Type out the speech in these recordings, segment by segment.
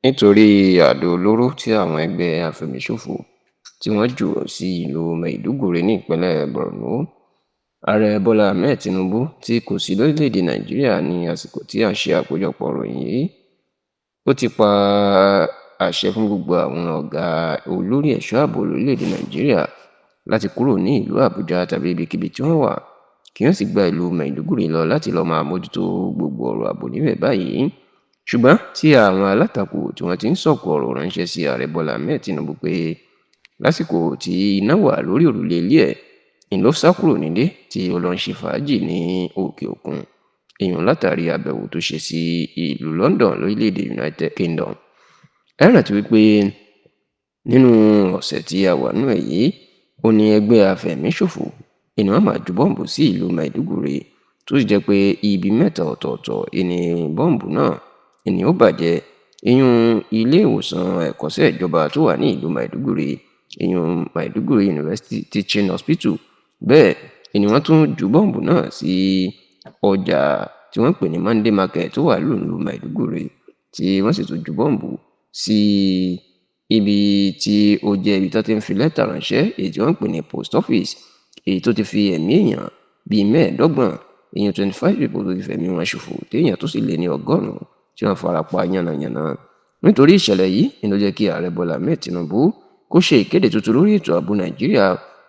Nítorí àdó olóró tí àwọn ẹgbẹ́ àfẹ̀míṣòfò tí wọ́n jù sí ìlú Maiduguri ní ìpínlẹ̀ Borno, Ààrẹ Bọ́lá Ahmed Tinubu, tí kò sí lórílẹ̀-èdè Nàìjíríà ní àsìkò tí à ń ṣe àkójọpọ̀ ìròyìn yìí, ó ti pa àṣẹ fún gbogbo àwọn ọ̀gá olórí ẹ̀ṣọ́ ààbò lórílẹ̀-èdè Nàìjíríà láti kúrò ní ìlú Àbújá tàbí ibikíbi tí wọ́n wà, kí wọ́n sì gba ìlú Maiduguri lọ láti lọ́ọ́ máa mójútó gbogbo ọ̀rọ̀ ààbò níbẹ̀ báyìí. Ṣùgbọ́n tí àwọn alátakò tí wọ́n ti ń sọ̀kò ọ̀rọ̀ ránṣẹ́ sí Ààrẹ Bọ́lá Ahmed Tinubu pé lásìkò tí iná wà lórí òrùlé ilé ẹ̀ ń lọ sá kúrò nílé tí ó lọ ń ṣe fàájì ní òkè òkun, èèyàn látàrí àbẹ̀wò tó ṣe sí ìlú London lórílẹ̀‐èdè United Kingdom. Ẹ rántí wípé nínú ọ̀sẹ̀ tí a wà nínú ẹ̀ yìí, ó ní ẹgbẹ́ afẹ̀míṣòfò ènìyàn máa ju bọ́ǹbù sí ìlú Maiduguri, tó sì jẹ́ pé ibi mẹ́ta ọ̀tọ̀ọ̀tọ̀ ìní bọ́ǹbù náà ènìyàn ó bàjẹ́: ìyún ilé ìwòsàn ẹ̀kọ́ṣẹ́ ìjọba tó wà ní ìlú Maiduguri, ìyún Maiduguri University Teaching Hospital. Bẹ́ẹ̀ ni wọ́n tún ju bọ́ǹbù náà sí ọjà tí wọ́n ń pè ní Monday Market tó wà lóńlú Maiduguri, tí wọ́n sì tún ju bọ́ǹbù sí ibi tí ó jẹ́ ibi tó ti ń fi lẹ́tà ránṣẹ́, èyí tí wọ́n ń pè ní post office, èyí tó ti fi ẹ̀mí èèyàn bíi 25, èèyàn 25 people tó ti fẹ̀mí wọn ṣòfò, téèyàn tó sì lé ní 100 tí wọ́n fara pa yánnayànna. Nítorí ìṣẹ̀lẹ̀ yìí ni ló jẹ́ kí Ààrẹ Bọ́lá Ahmed Tinubu kó ṣe ìkéde tuntun lórí ètò ààbò Nàìjíríà,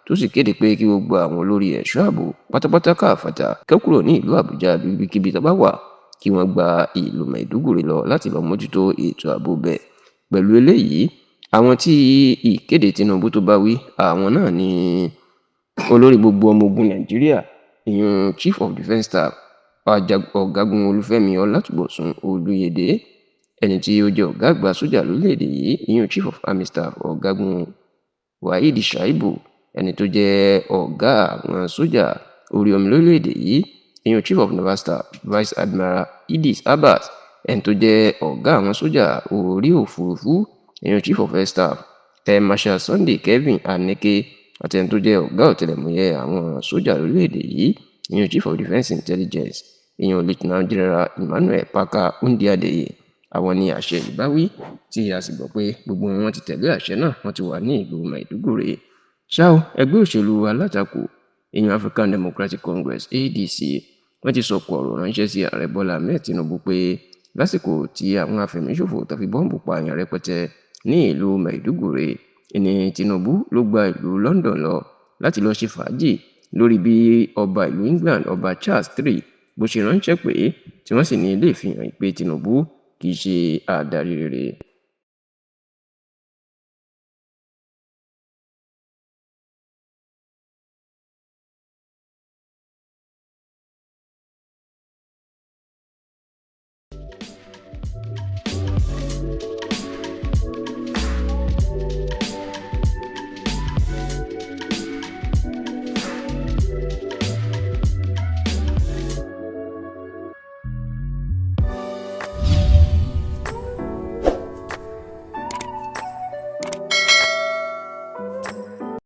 tó sì kéde pé kí gbogbo àwọn olórí ẹ̀ṣọ́ ààbò pátápátá káfàtà kó kúrò ní ìlú Àbújá ibikíbi tó bá wà, kí wọ́n gba ìlú Maiduguri lọ láti lọ mójútó ètò ààbò bẹ́ẹ̀. Pẹ̀lú eléyìí, àwọn tí ìkéde Tinubu tó bá wí, àwọn náà ni olórí gbogbo ọmọ ogun Nàìjíríà, ìyún Chief of Defence Staff, Ọ̀gágun Olúfẹ́mi Ọlátúnbọ̀sún Olúyẹdẹ, ẹni tí ó jẹ́ ọ̀gá àgbà sójà lórílẹ̀-èdè yìí, ìyún Chief of Army Staff, Ọ̀gágun Waheed Shaibu, ẹni tó jẹ́ ọ̀gá àwọn sójà orí omi lórílẹ̀-èdè yìí, ìyún Chief of Naval Staff, Vice Admiral Idris Abbas, ẹni tó jẹ́ ọ̀gá àwọn sójà orí òfurufú, ìyún Chief of Air Staff, Air Marshal Sunday Kevin Aneke, àti ẹni tó jẹ́ ọ̀gá ọ̀tẹlẹ̀múyẹ́ àwọn sójà lórílẹ̀-èdè yìí, ìyún Chief of Defence Intelligence, ìyún Lieutenant General Emmanuel Parker Undiandeye. Àwọn ní àṣẹ ìbáwí tí a sì gbọ́ pé gbogbo wọn ti tẹ̀lé àṣẹ náà, wọ́n ti wà ní ìlú Maiduguri. Ṣá o, ẹgbẹ́ òṣèlú alátakò, ìyún African Democratic Congress, ADC, wọ́n ti sọ̀kò ọ̀rọ̀ ránṣẹ́ sí Ààrẹ Bọ́lá Ahmed Tinubu pé lásìkò tí àwọn afẹ̀míṣòfò tó fi bọ́ǹbù pààyàn rẹpẹtẹ ní ìlú Maiduguri ní Tinubu ló gba ìlú London lọ láti lọ́ọ́ ṣe fàájì lórí bí ọba ìlú England, Ọba Charles III, bó ṣe ránṣẹ́ pé, tí wọ́n sì ní ilé ìfihàn pé Tinubu kì í ṣe adarí rere.